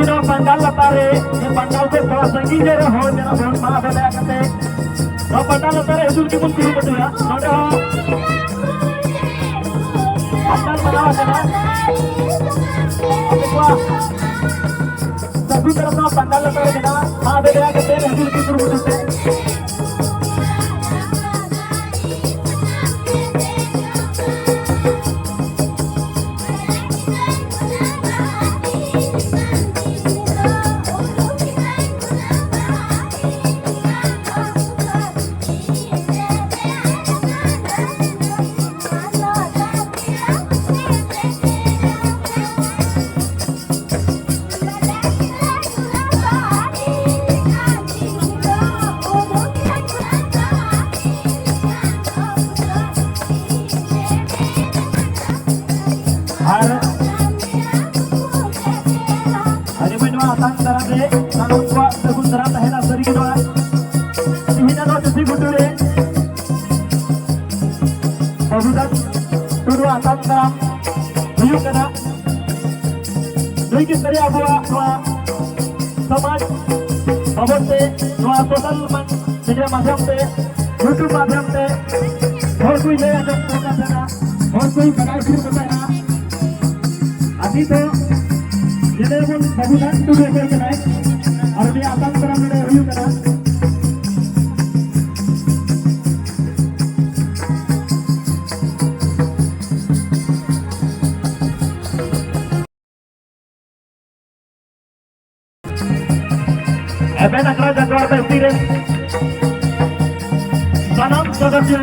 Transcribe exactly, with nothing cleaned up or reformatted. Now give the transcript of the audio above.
ᱱᱚᱣᱟ ᱯᱟᱱᱰᱟᱞ ᱞᱟᱛᱟᱨ ᱨᱮ, ᱱᱤᱭᱟᱹ ᱯᱟᱱᱰᱟᱞ ᱠᱷᱚᱱ ᱛᱷᱚᱲᱟ ᱥᱟᱺᱜᱤᱧ ᱧᱚᱜ ᱨᱮ ᱦᱚᱲ ᱢᱮᱱᱟᱜ ᱵᱚᱱ, ᱢᱟ ᱟᱵᱚ ᱫᱟᱭᱟ ᱠᱟᱛᱮ ᱱᱚᱣᱟ ᱯᱟᱱᱰᱟᱞ ᱞᱟᱛᱟᱨ ᱨᱮ ᱦᱤᱡᱩᱜ ᱞᱟᱹᱜᱤᱫ ᱵᱚᱱ ᱠᱩᱨᱩᱢᱩᱴᱩᱭᱟ᱾ ᱱᱚᱰᱮ ᱦᱚᱸ ᱯᱟᱱᱰᱟᱞ ᱵᱮᱱᱟᱣ ᱟᱠᱟᱱᱟ᱾ ᱟᱯᱮ ᱠᱚᱣᱟᱜ ᱥᱟᱹᱜᱩᱱ ᱫᱟᱨᱟᱢ ᱱᱚᱣᱟ ᱯᱟᱱᱰᱟᱞ ᱞᱟᱛᱟᱨ ᱨᱮ ᱢᱮᱱᱟᱜᱼᱟ᱾ ᱢᱟ ᱟᱵᱚ ᱫᱟᱭᱟ ᱠᱟᱛᱮ ᱦᱤᱡᱩᱜ ᱞᱟᱹᱜᱤᱫ ᱠᱩᱨᱩᱢᱩᱴᱩᱭ ᱯᱮ᱾ ᱟᱨ ᱟᱹᱰᱤ ᱢᱚᱡᱽ ᱱᱚᱣᱟ ᱟᱛᱟᱝ ᱫᱟᱨᱟᱢ ᱨᱮ ᱥᱟᱱᱟᱢ ᱠᱚᱣᱟᱜ ᱥᱟᱹᱜᱩᱱ ᱫᱟᱨᱟᱢ ᱛᱟᱦᱮᱱᱟ᱾ ᱥᱟᱹᱨᱤ ᱜᱮ ᱱᱚᱣᱟ ᱛᱮᱦᱮᱧᱟᱜ ᱱᱚᱣᱟ ᱪᱟᱹᱥᱤ ᱜᱷᱩᱴᱩ ᱨᱮ ᱯᱨᱚᱵᱷᱩᱫᱟᱥ ᱴᱩᱰᱩᱣᱟᱜ ᱟᱛᱟᱝ ᱫᱟᱨᱟᱢ ᱦᱩᱭᱩᱜ ᱠᱟᱱᱟ᱾ ᱱᱩᱭ ᱜᱮ ᱥᱟᱹᱨᱤ ᱟᱵᱚᱣᱟᱜ ᱱᱚᱣᱟ ᱥᱚᱢᱟᱡᱽ ᱵᱟᱵᱚᱫ ᱛᱮ ᱱᱚᱣᱟ social media ᱢᱟᱫᱽᱫᱷᱚᱢ ᱛᱮ, YouTube ᱢᱟᱫᱽᱫᱷᱚᱢ ᱛᱮ ᱦᱚᱲ ᱠᱚᱭ ᱞᱟᱹᱭ ᱟᱸᱡᱚᱢ ᱟᱠᱚ ᱠᱟᱱ ᱛᱟᱦᱮᱱᱟ, ᱦᱚᱲ ᱠᱚᱭ ᱵᱟᱰᱟᱭ ᱦᱚᱪᱚ ᱠᱚ ᱛᱟᱦᱮᱱᱟ᱾ ᱟᱨ ᱱᱤᱛ ᱫᱚ ᱧᱮᱞᱮ ᱵᱚᱱ ᱵᱟᱹᱵᱩ ᱫᱷᱟᱱ ᱴᱩᱰᱩ ᱚᱠᱚᱭ ᱠᱟᱱᱟᱭ ᱟᱨ ᱩᱱᱤᱭᱟᱜ ᱟᱛᱟᱝ ᱫᱟᱨᱟᱢ ᱱᱚᱰᱮ ᱦᱩᱭᱩᱜ ᱠᱟᱱᱟ᱾ ᱮᱵᱷᱮᱱ ᱟᱠᱷᱲᱟ ᱡᱟᱜᱽᱣᱟᱨ ᱵᱮᱥᱛᱤ ᱨᱮᱱ ᱥᱟᱱᱟᱢ ᱥᱚᱫᱚᱥᱭᱚ